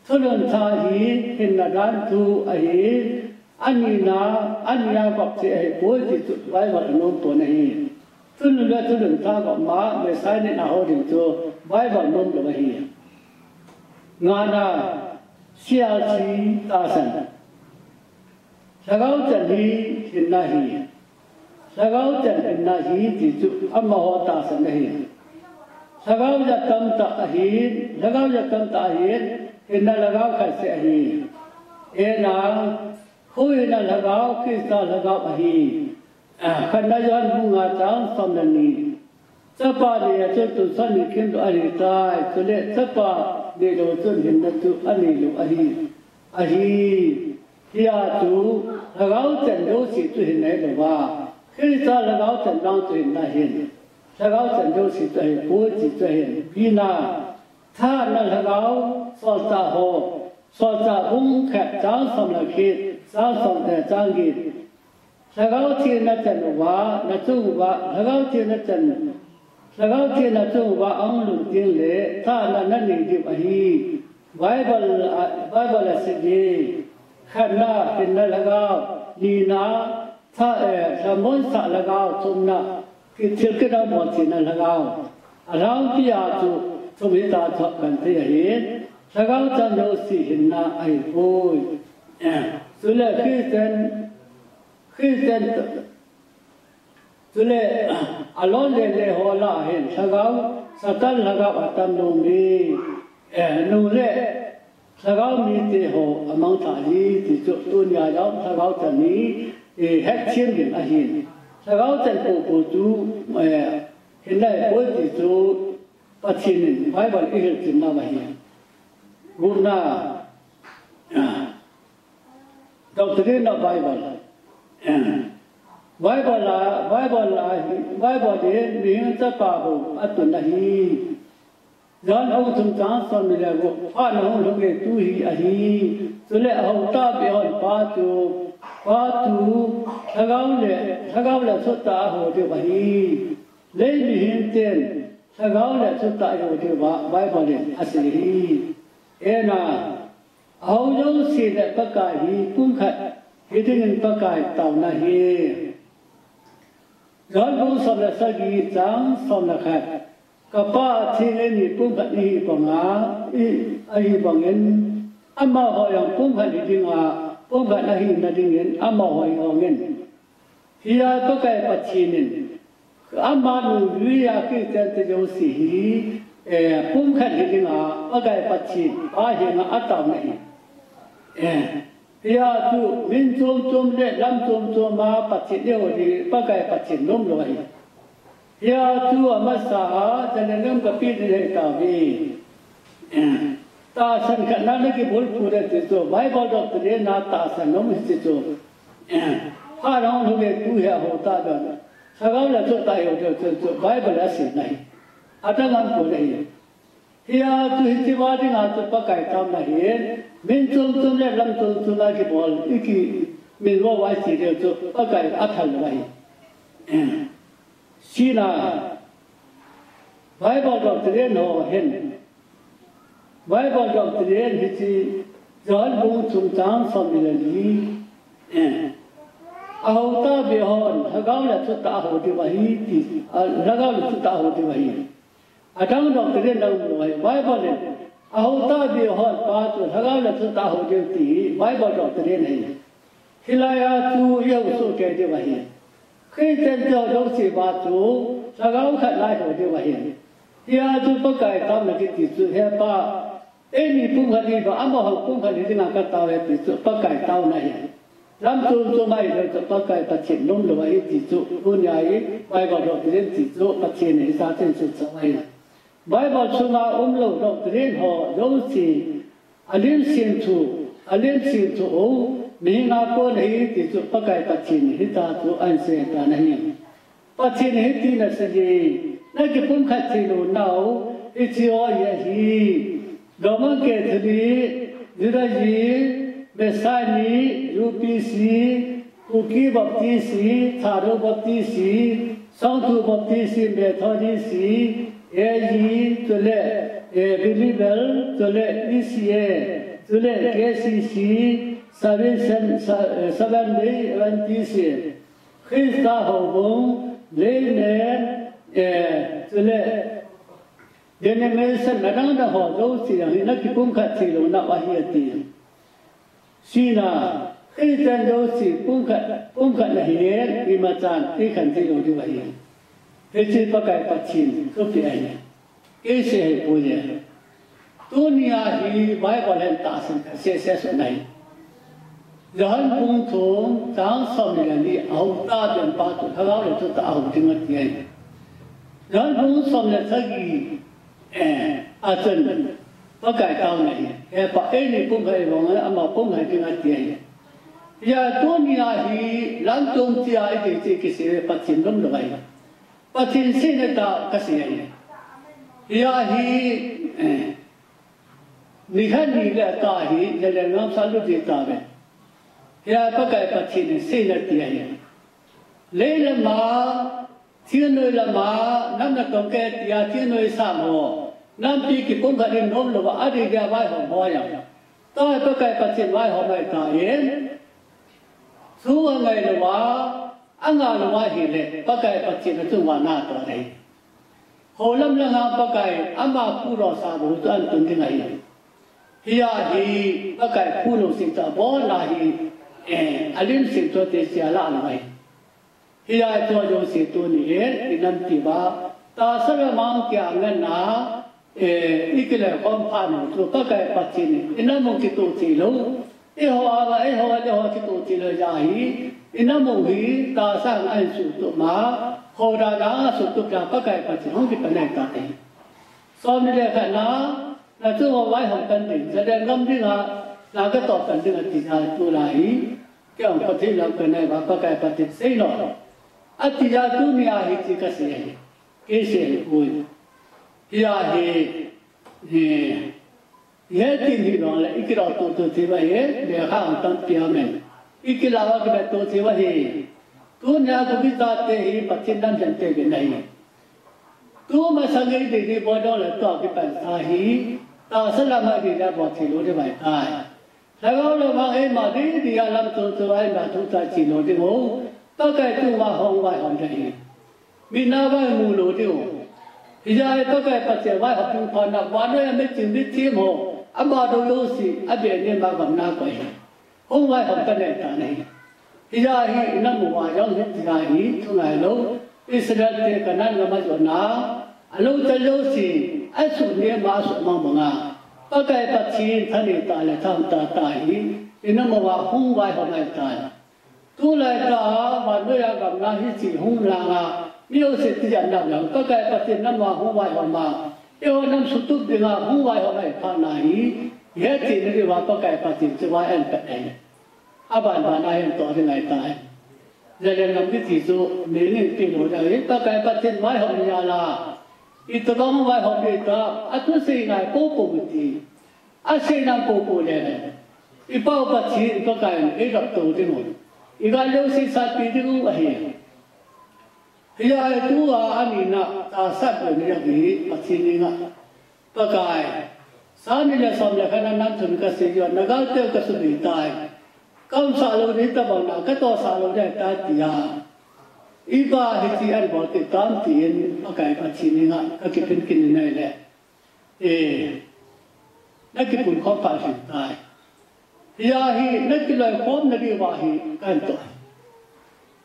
thulhun tha hi hinna dan thu ahi, anina, ania vop cheh ahipoi ti chu Bible anom pon ahi. Thulhun le thulhun tha vop ma, Messianic ho ding chu Bible nom lou ahi. Ngana, C R C tahsan. Lhagao chan hi hinna ahi. Lhagao chan hinna ahi ti chu amaho tahsan ahi. Lhagao jat tamtah ahi, lhagao jat tamtah ahi, hinna lhagao khat seh ahi. Ena, huhhingna lhagao, Christa lhagao ahi. Ah, khatna Johan bung nga chang som le ni. Chapa neiya chu tonsot nit kit lou ahitai, chule Chapa neilou chun hinna chu aneilou ahi. Ahi, hia chu lhagao chan jouse chu hinna ahilouva, Christa lhagao chan vang chu hinna ahin. Lhagao chan jouse chu ahipoi ti chu ahin. Bina, thahhatna lhagao, Solchah ho, Solchah bung khat chang som le get, chang som le chang get. Lhagao Theng nachan uva, nachung uva, Lhagao Theng nachan, Lhagao Theng nachung uva ahung lut tengle, thahhatna nanei diu ahi. Bible a, Bible asei e. Khatna, hinna lhagao, nina, tha, eh, lhamonsah lhagao, thumna, ki thil kidang boltheina lhagao. Alhangpia chu, Sum hita chop kan thei ahi. Lhagao chan jouse hinna ahipoi. Chule Christian, Christian Chule, alon le le ho lah a hin, lhagao, Satan lhagao atam nom e, eh, nung le, lhagao mite ho amang tha ji, ti chu, tunia jong, lhagao chan hi, eh, hetchem ding ahin. Lhagao chan popo chu, eh, hin naipoi ti chu, Pathen in, Bible in ihilchetna ahi. Gupna, ah, Doctrine of Bible. Bible a, Bible a, Bible in mihing chapa bou atun ahi. John bung thum chang som ni le gup, phat nahung lhung e tu hi ahi. Chule ahou tahbeh hon pa chu, pa chu, lhagao le, lhagao le thutah a hou diu ahi. Lei mihing ten, lhagao le thutah a hou diu a, Bible in asei ahi. Ena, Ahou jouse le Pakai hi pumkhat hi dingin Pakai taona ahi. John bung som le sagi chang som le khat. Ka Pa a theng eini pumkhat ihi banga, i, ahi bangin, amaho jong pumkhat hi dinga, pumkhat ahina dingin, amaho hi hongin. Hia Pakai Pathen in, ama nungjui a Christian te jouse hi, eh, pumkhat hi dinga, Pakai Pathen, Pa henga ataona ahi. Eh, hia chu min chom chom le lam chom chom a Pathen ihou ding, Pakai Pathen nom lou ahi. Hia chu amasa a, chale nom kapi ding ahi tauve. Eh, tahsan khat na nakibol put e ti chu, Bible doctrine a tahsan nom ahi ti chu. Eh, phat nahung lhung e tu hi ahou tahbeh. Lhagao le thutah a hou diu chu, chu Bible a asei ahi. Adang aum poi ahi. Hia chu hiche va dinga chu Pakai taona ahi. Min chom chom le lam chom chom a kibol, iki min va va iti diu chu Pakai athal lou ahi. Eh. Sina, Bible doctrine ho hin. Bible doctrine hiche John bung thum chang som ni le li. Eh. Ahou tahbeh hon, lhagao le thutah a hou diu ahi ti, a, lhagao le thutah a hou diu ahi. Adang doctrine dang lou ahi, Bible in. Ahou tahbeh hon pa chu, lhagao le thutah a hou diu ti, Bible doctrine ahi. Hilai a chu ihou soh kei diu ahi. Christian te ho jouse va chu, lhagao khat lai hou diu ahi. Hia chu Pakai taona kiti chu, he Pa, eini pumkhat ihi banga, amaho pumkhat hi dinga katao e ti chu, Pakai taona ahi. Lam chom chom a ihi lou chu, Pakai Pathen nom lou ahi ti chu, tunia hi, Bible doctrine ti chu, Pathen in hichan chun suhchah ahi. Bible sunga umlou doctrine ho jouse, alim sinthu, alim sinthu u, mihing a kon ahi ti chu Pakai Pathen in hitia chu ahin sei tan ahi. Pathen in hitin asei e, nakipumkhat thei lou nau, hiche ho hi ahi. Roman Catholic, Judaism, Messianic, U P C, Kuki Baptist, Thadou Baptist, Songthu Baptist, Methodist, A G, chule, eh, Believer, chule E C A, chule K C C, Seven, Seven, Seven Day Adventist, Christa Houbung, Layman, eh, chule, Denomination adang dang ho jouse jong hi nakipumkhat thei lou nau ahi ati. Sina, Christian jouse pumkhat, pumkhat nahi le, imachan, ikhen thei lou diu ahi. Hiche Pakai Pathen, thupeh ahi. Kei sei hih poi e. Tunia hi Bible hin tahsan khat sese suh nahi. Johan bung thum, chang som ni le li, ahou tahbeh pa chu, lhagao le thutah a hou ding ati ahi. Johan bung som le sagi, eh, a chun, Pakai taona ahi. He Pa, eini pumkhat ihi banga, ama pumkhat ding ati ahi. Hia tunia hi, lam chom chom a iti chu kisei, Pathen nom lou ahi. Pathen seina tah kasei ahi. Hia hi, eh, nikhat ni le tah hi, jalen ngam sa lut ji tauve. Hia Pakai Pathen in seina ti ahi. Leilam a, thingnoi lam a, nam natong kei tia, thingnoi sang ho. Nampi kipumkhat in nom louva, adih dia vaihom ho jong. Tua hi Pakai Pathen vaihom ahitan. Thu angai louva, angah louva ahile, Pakai Pathen achunga natoh ahi. Holam langa Pakai ama phudoh sa bou chu ahin tun ding ahi. Hia hi Pakai phudoh sih chu abon ahi, eh, alim sih chu ati sia la ahi. Hia chu ajong sih tuni e, inam ti ba, tahsa lama kia ngen na, eh, ikiloikhom phat u chu Pakai Pathen in inam u kitoh cheh lou. Eiho a, eiho, eiho kitoh cheh lou jeh a hi, inam u hi tahsa a ahin suhtup ma, hoda a suhtup jeh a Pakai Pathen hung kipan ahitai. Somni le khat na, nachung uva vaihom pan ding, Zalen gam dinga, na katoh pan ding ati jeh a tulai hi, kei jong Pathen lam kanei uva Pakai Pathen sei nom. Ati jeh a tunia hiche kasei ahi, kei sei ahipoi. Hia hi, hi, Hiche hi jong le, ikilah tutu thei uva hi, lekha hung tampi aum in. Ikilah uva kilah tutu thei uva hi. Tunia Kuki chate hi Pathen lam lhente uvin ahi. Tuma sangei didi bol jong le tua kipan sa hi. Tahsa lama didi a bol thei lou ding ahitai. Lhagao lama eima didi a lam tutu a eima thu ta cheh lou ding u. Pakai chunga hung vaihom ding ahi. Mit a vaimu lou diu. Hijeh a Pakai Pathen vaihom ding phat na, vannoi a miching mithem ho, ama dou jouse, abeh nem a gamna koi hi. Hung vaihom kanei tan ahi. Hijeh a hi inam uva jong hitia hi thu ngai lou. Israel te Canaan gam a jotna, alou chal jouse, asuh nem a asuh mang mang a, Pakai Pathen thanei tah le thamtah tah hi, inam uva hung vaihom ahitan. Tulai tah a, vannoi a gamna hiche hung langa, mi jouse tijat nau jong, Pakai Pathen nam a hung vaihom a, eiho nam suhtup dinga hung vaihom ahi phat na hi, hetthei na diuva Pakai Pathen chu vai ahin pet ahi. Aban ban a hin toh ding ahitai. Zalen gam kiti chu, mi ngin pi lou ding ahi, Pakai Pathen vaihom ni a la. Itobang vaihom ni ta, athusei ngai popo ti. Asei nang popo le le. I Pau Pathen Pakai in eidopto ding u. I gal jouse satpi ding u ahi. Hijeh a tua ani na tahsa boina jong hi Pathen henga. Pakai. Sang ni le som le khat na nam thun kasei jong na gal teu kasubei tai. Kaumsah lou ding tabang na katohsah lou ding tai tia. Iba hiche ahin bol kit tam tin Pakai Pathen henga kakiphin kit in ahile. Eh, nakipun khom pha lhing tai. Hia hi, nakiloikhom na diuva hi, kahin toh ahi.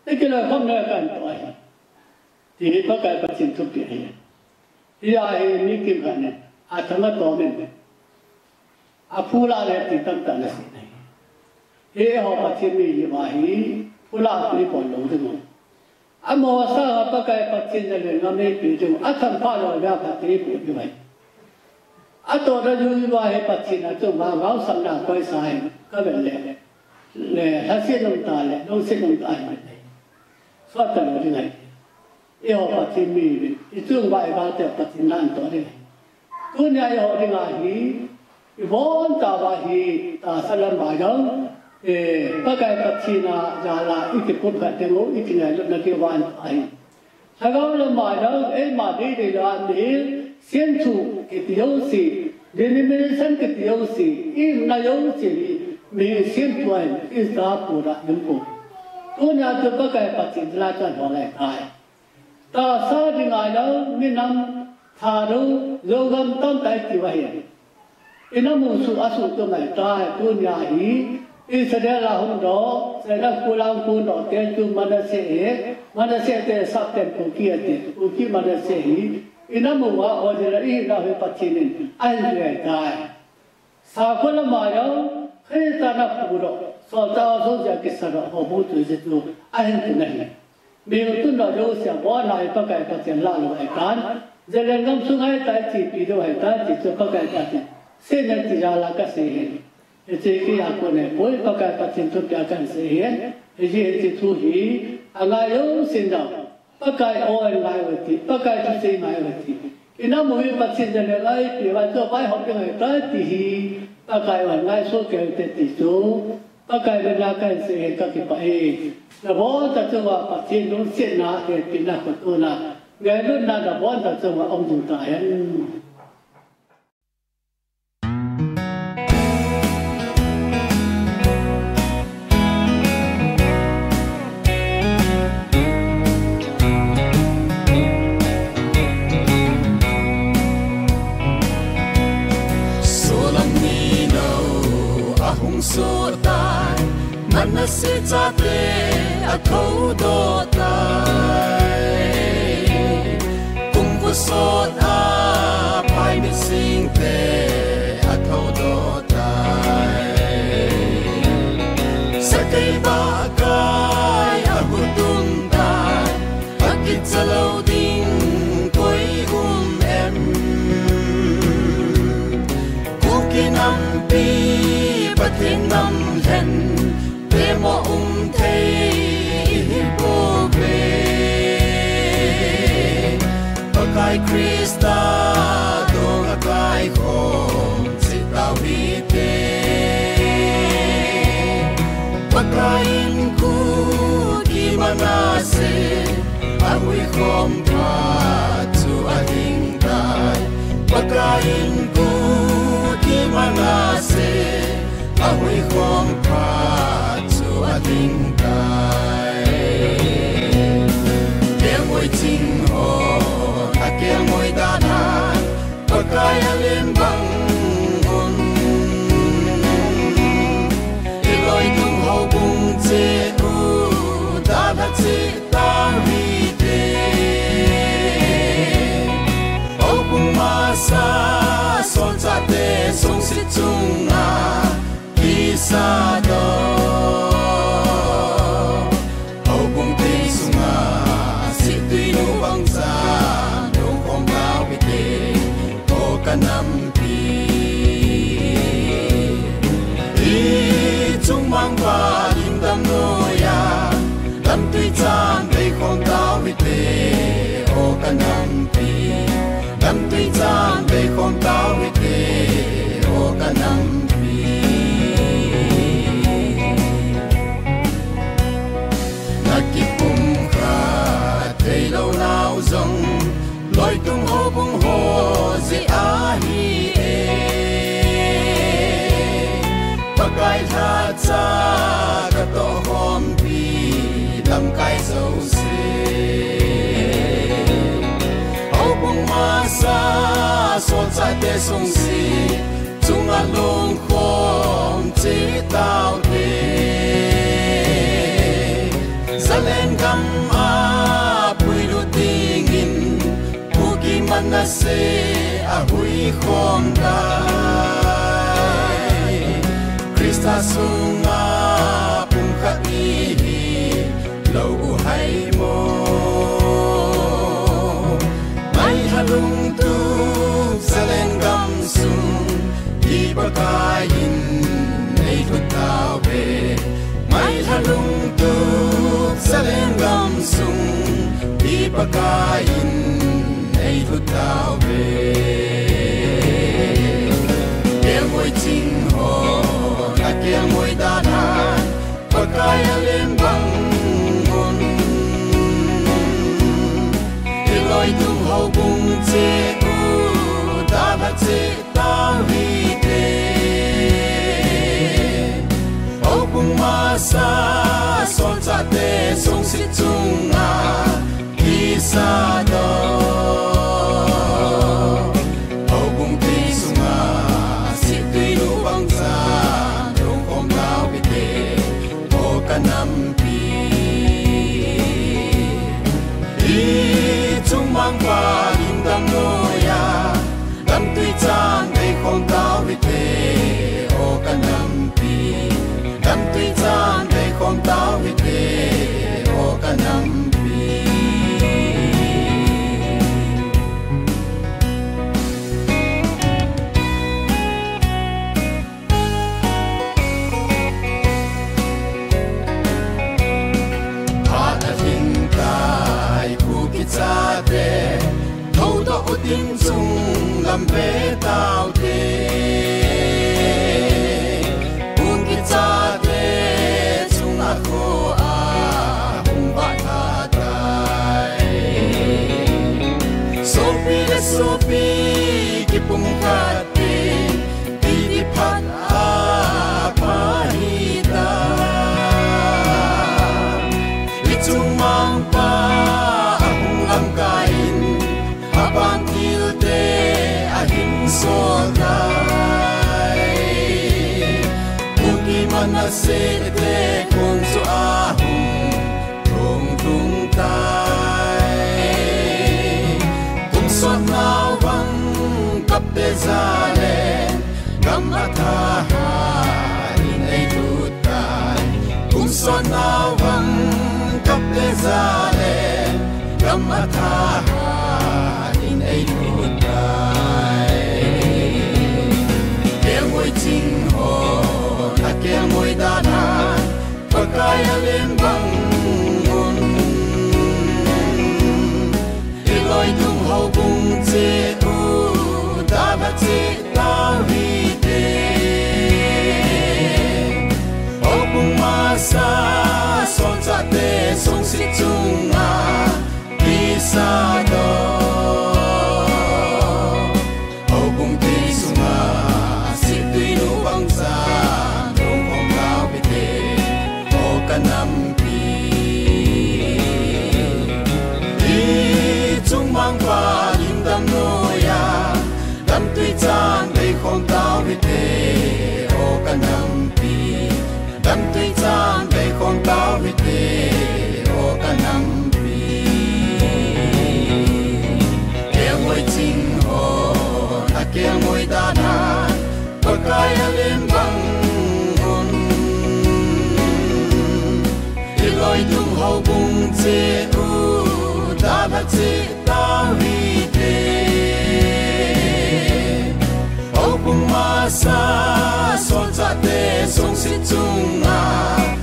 Nakiloikhom na kahin toh ahi. Ti hi Pakai Pathen thupeh ahi. Hia hi, mi kimkhat in, athang atom in. Aphulah le ti tamtah nasei ahi. Eiho Pathen mi hiuva hi, phulah tui bol lou ding u. Amaho sanga Pakai Pathen in Zalen gam eipe ding u, athangpha lou le aphatthei eipe ding u ahi. Atohna jui uva hi Pathen a chunga ngaosapna koisa hi, kavet le, le, lhaset um ta le, lungset um ta hi, sot ta lou ding ahi. Eiho Pathen mi, ichung uva igal teu Pathen na ahin toh ding ahi. Tunia eiho dinga hi, ibon tah uva hi, tahsa lama jong, eh, Pakai Pathen a jal a, ikipumkhat ding u, ikingailutna diuva ahi. Lhagao lama jong, eima deidei a, mihil, semthu kiti jouse, denomination kiti jouse, iumna jouse hi, mihil semthu ahin, Christa put a um poi. Tunia chu Pakai Pathen jal a chu ahin hol ahitai. Tahsa dinga jong, minam, Thadou, Zogam tamtah iti uva hi. Inam u suh asuhtup ahitai, tunia hi, Israel a hung doh, China kholang hung doh te chu Manasseh hi, Manasseh te sapten Kuki ati, Kuki Manasseh hi, inam uva, auxiliary ihinau hi Pathen in, ahin jui ahitai. Sakol lama jong, Christa na phudoh, solchah ho jeh a kisadoh, houbung tui jeh chu, ahin tun ahi. Mihil tundoh jouse a, abon a hi Pakai Pathen lah lou ahitan, Zalen gam sunga hitia chepi diu ahitai ti chu Pakai Pathen, seinan ti jal a kasei ahi. Hiche kei a kon ahipoi, Pakai Pathen thupeh a kahin sei ahi. Hiche, hiche thu hi, angai jousen jong, Pakai aw in ngai uve ti, Pakai thusei ngai uve ti. Inam u hi Pathen in Zalen a eipe uva chu vaihom ding ahitai ti hi, Pakai aw in ngai soh kei ute ti chu, Pakai min a kahin sei ahi, kakipah e. Nabonchauva Pathen lungsetna, hepina, khotona, ngailutna nabonchauva um jing tahen. te a thoudoh tai. Kumkhuo sot a phaimi singte a thoudoh tai. Sakei ba kai a hutum tai. A kicha lou ding koi um em? Kuki nampi Pathen nam lhen poimo um thei ihi pouve. Pakai Christa dong a kaikhom cheh tau hite. Pakai in Kuki Manasseh a huikhom phat chu a hing tai. Pakai in Kuki Manasseh a huikhom phat chu a hing tai. Kelngoi ching ho, a kelngoi dan a, Pakai a lem bang un. I loi tung houbung cheh u, dalha cheh tau hite. Houbung masa, solchahte sungsi chunga kisa doh. Houbung teng sunga sihtuinu bangchan lungkhom tau hite, o ka nampi. I chungmang pa lim damnoiya, damtui chan beikhom tau hite, o ka nampi. Damtui chan beikhom tau hite, o ka nampi. Na kipumkhat theilou nau jong, loi tung houbung ho jeh ahi e. Pakai lhacha ka tohkhompi lamkai jouse. Houbung masa, solchahte sungsi chunga lungkhom cheh taute. Zalen gam a puilut dingin Kuki Manasseh a huikhom tai. Christa sunga pumkhat ihi lou u hai mo. Ngailha lungtup Zalen gam sung hi Pakai in eilhut tauve. Ngailha lungtup Zalen gam sung hi Pakai in eilhut tauve. Kelngoi ching ho, a kelngoi dan a, Pakai a lem bang un. I loi tung houbung cheh u, dalha cheh tau hite. Houbung masa, solchahte sungsi chunga kisa doh. Houbung teng sunga sihtuinu bangchan lungkhom tau hite, o ka nampi. I chungmang pa lim damnoiya, damtui chan beikhom tau hite, o ka nampi. Damtui chan beikhom tau hite, o ka nampi. Phat a lhing tai Kuki chate, thoudoh utin chunglam pe taute. Kuki chate chunga khoa hung vah lha tai. Sopi le sopi kipumkhat in Iti phat a pha hita. I chungmang pa a hung lamkai in, a vantil te a hin sol tai. Kuki Manasseh te kong chu a Sona vang kap le ja le, gam atha ha in ei lut tai. Kelngoi ching ho, a kelngoi dan a, Pakai a lem bang un. I loi tung ho bung che u, da ba che tau hi te. Ho bung masa, son cha te, sung si chung a, Kisa do, ho bung ti sunga, si tui nu bang sa, nu bang tau pi te, ho ka nam pi. I chung mang pa, lim dam nu ya, dam tui chang, dei khom tau pi te, ho ka nam pi. Dam tui chang, dei khom tau hi te, ho ka nam pi. Kelngoi ching ho, a kelngoi dan a, Pakai a lem bang un. I loi tung ho bung che u, da ba che tau hi te. Ho bung masa, son cha te, sung si chung a,